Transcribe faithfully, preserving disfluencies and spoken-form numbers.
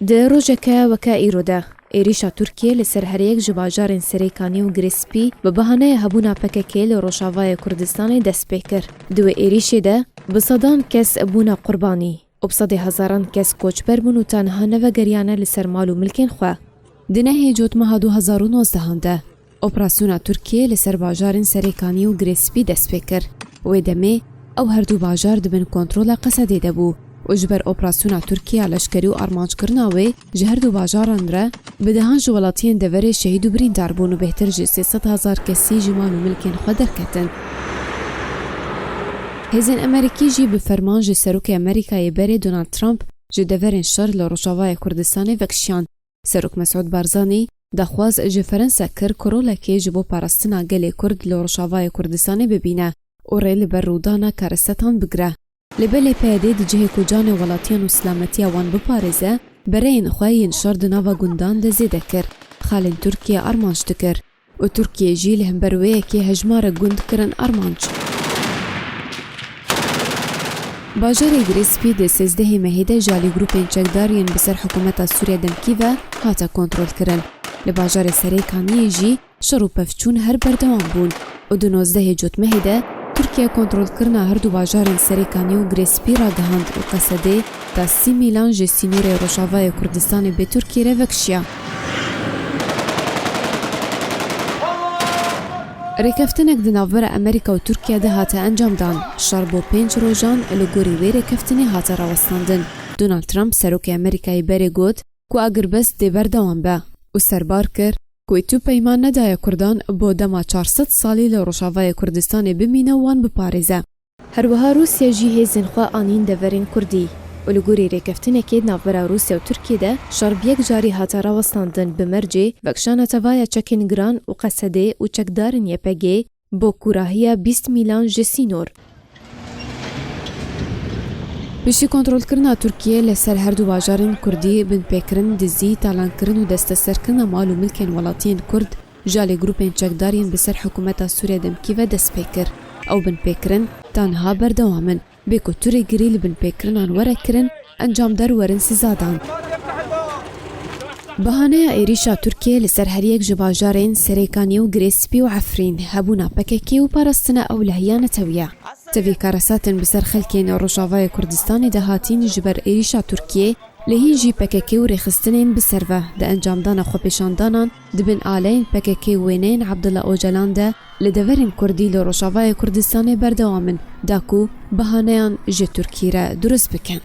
Di rojeke weke îro de, êrîşa Tirkiyê li ser her yek ji bajarên Serêkanî û Girê Spî bi bahaneya hebûna P K K li Rojavayê Kurdistanê dest pê kir. Di wê êrîşê de bi sedan kes bûne qurbanî û bi sedê hezaran kes koçber bûn û ta niha nevegeriyane li ser mal û milkên xwe. Di nehê Cotmeha du hezar û nozdehan de, operasyona Tirkiyê li ser bajarên Serêkanî û Girê Spî dest pê kir. Wê demê ew her du bajar di bin kontrola Qesedê de bû û ji ber operasyona Tirkiyê ya leşkerî û armanckirina wê ji her du bajaran re bi dehan ji welatiyên deverê şehîd û birîndar bûn û bêhtir ji sê sed hezar kesî ji mal û milkên xwe derketin. Hêzên Amerîkî jî bi ferman ji Serokê Amerîkayê berê Donald Trump ji deverên şer li Rojavayê Kurdistanê vekişiyan. Serok Mesûd Barzanî daxwaz ji Ferensa kir ku rolekê ji bo parastina gelê Kurd li Rojavayê Kurdistanê bibîne û rê li ber rûdana karisetan bigire. Li belê P Y D di cihê ku canê welatiyan û silametiya wan biparêze, bereyên xwe yên şer di nava gundan de zêde kir, xalên Tirkiyê armanc dikir û Tirkiyê jî li hember wê yekê hejmarek gund kirin armanc. Bajarê Girê Spî di sêzdehê mehê de ji alî grûpên çekdar yên bi ser hikûmeta Sûriye demkî ve hate kontrolkirin. Li bajarê Serêkaniyê jî şer û pevçûn her berdewam bûn û di nozdehê Cotmehê de Tirkiye kontrolkirina her du bajarên Serêkanî û Girê Spî ragihand û Qesedê ta sî mîlan ji sînorê Rojavayê Kurdistanê bi Tirkiyê re vekişiya. Rêkeftinek di navbera Amerîka û Tirkiye de hate encamdan. Şer bo pênc rojan li gorî wê rêkeftinê hate rawestandin. Donald Trump, serokê Amerîkayê berê got ku agirbest dê berdewam be û serbar kir ku wê tu peyman nedaye Kurdan bo dema çar sed salî li Rojavayê Kurdistanê bimîne û wan biparêze. Her wiha Rûsya jî hêzên xwe anîn deverên Kurdî û li gorî rêkeftinekê di navbera Rûsya û Tirkiyê de şer bi yek carî hate rawestandin bi mercê vekişana tevaya çekên giran û Qesedê û çekdarên Y P G bo kûrahiya bîst mîlan ji sînor. Piştî kontrolkirina Tirkiyê li ser her du bajarên Kurdî, binpêkirin, dizî, talankirin û desteserkirina mal û milkên welatiyên Kurd ji alî grûpên çekdar yên bi ser hikûmeta Sûriye demkî ve dest pê kir. Ew binpêkirin ta niha berdewam in. Bê ku tu rêgirî li binpêkirinan were kirin, encamdar werin siza dan. Bahaneya êrîşa Tirkiyê li ser her yek ji bajarên Serêkanî û Girê Spî û Efrîn, hebûna P K K û parastina ewlehiya netewî ye. Tevî karesatên bi ser xelkên Rojavayê Kurdistanê de hatîn ji ber êrîşa Tirkiyê, lê hîn jî P K K û rêxistinên bi ser ve di encamdana xwepêşandanan di bin aleyên P K K û wêneyên Abdullah Ocalan de li deverên Kurdî li Rojavayê Kurdistanê berdewam in, da ku bahaneyan ji Tirkî re durust bikin.